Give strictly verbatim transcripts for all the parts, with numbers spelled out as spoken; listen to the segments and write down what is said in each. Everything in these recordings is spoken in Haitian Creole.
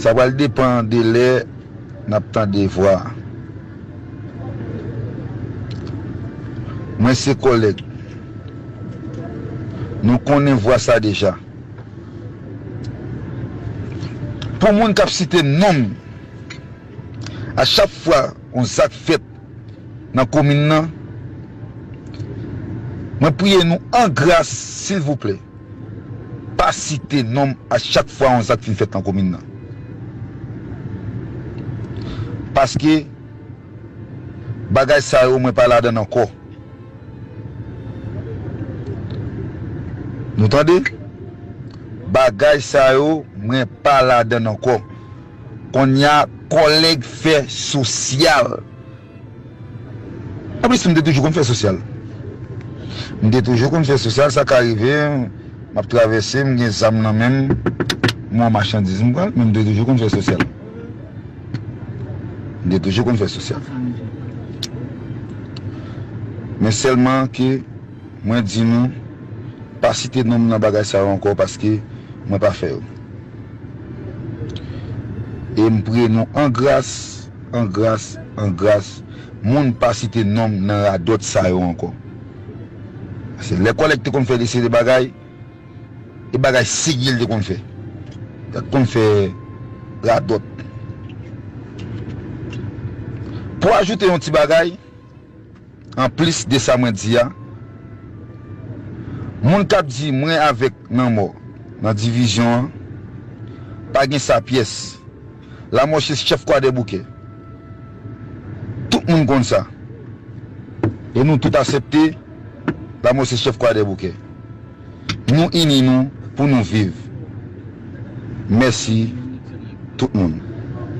Sa pral depann de lè n ap tande vwa a. Mwen se kòlèg. Nou konnen vwa sa deja. Pou moun k ap site non m, a chak fwa yon zak fèt nan komin nan, mwen priye nou an gras, silvouplè, pa site non m a chak fwa yon zak fin fèt nan komin nan. Paske bagay sa yo, mwen pa ladann ankò. Nou tande? Bagay sa yo, mwen pa ladann ankò. Kounye a, kòlèg fè sosyal. Anplis, m te toujou konn fè sosyal. M te toujou konn fè sosyal, sa ka rive, m ap travèse, m gen zam nan men m, m wè machandiz, m pran l, men m te toujou konn fè sosyal. M te toujou konn fè sosyal. Men sèlman ke mwen di nou, pa site non m nan bagay sa yo ankò, paske mwen pa fè yo. E m priye nou an gras, an gras, an gras, moun pa site non m nan radòt sa yo ankò. Paske lè kòlèg te konn fè de seri de bagay, e bagay serye l te konn fè. Li pa t konn fè radòt. Pou ajoute yon ti bagay, anplis de sa mwen di a, moun k ap di mwen avèk lanmò nan divizyon an, pa gen sa pyès. Lanmò se chèf Kwadèboukè. Tout moun konn sa. E nou tout aksepte, lanmò se chèf Kwadèboukè. Nou ini nou pou nou viv. Mèsi tout moun.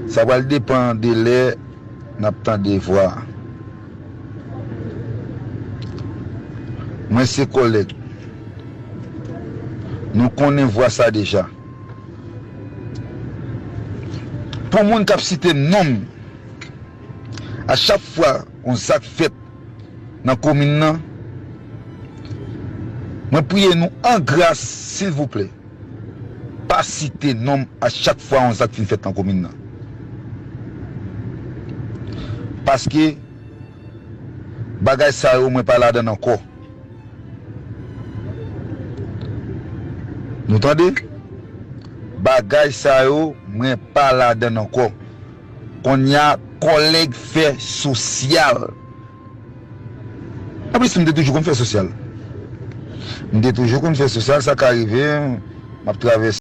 Sa pral depann de lè n ap tande vwa a. Mwen se kòlèg. Nou konnen vwa sa deja. Pou moun k ap site non m, a chak fwa yon zak fèt nan komin nan, mwen priye nou an gras, silvouplè, pa site non m a chak fwa yon zak fin fèt nan komin nan. Paske bagay sa yo, mwen pa ladann ankò. Nou tande? Bagay sa yo, mwen pa ladann ankò. Kounye a, kòlèg fè sosyal. Anplis, m te toujou konn fè sosyal. M te toujou konn fè sosyal, sa ka rive, m ap travèse.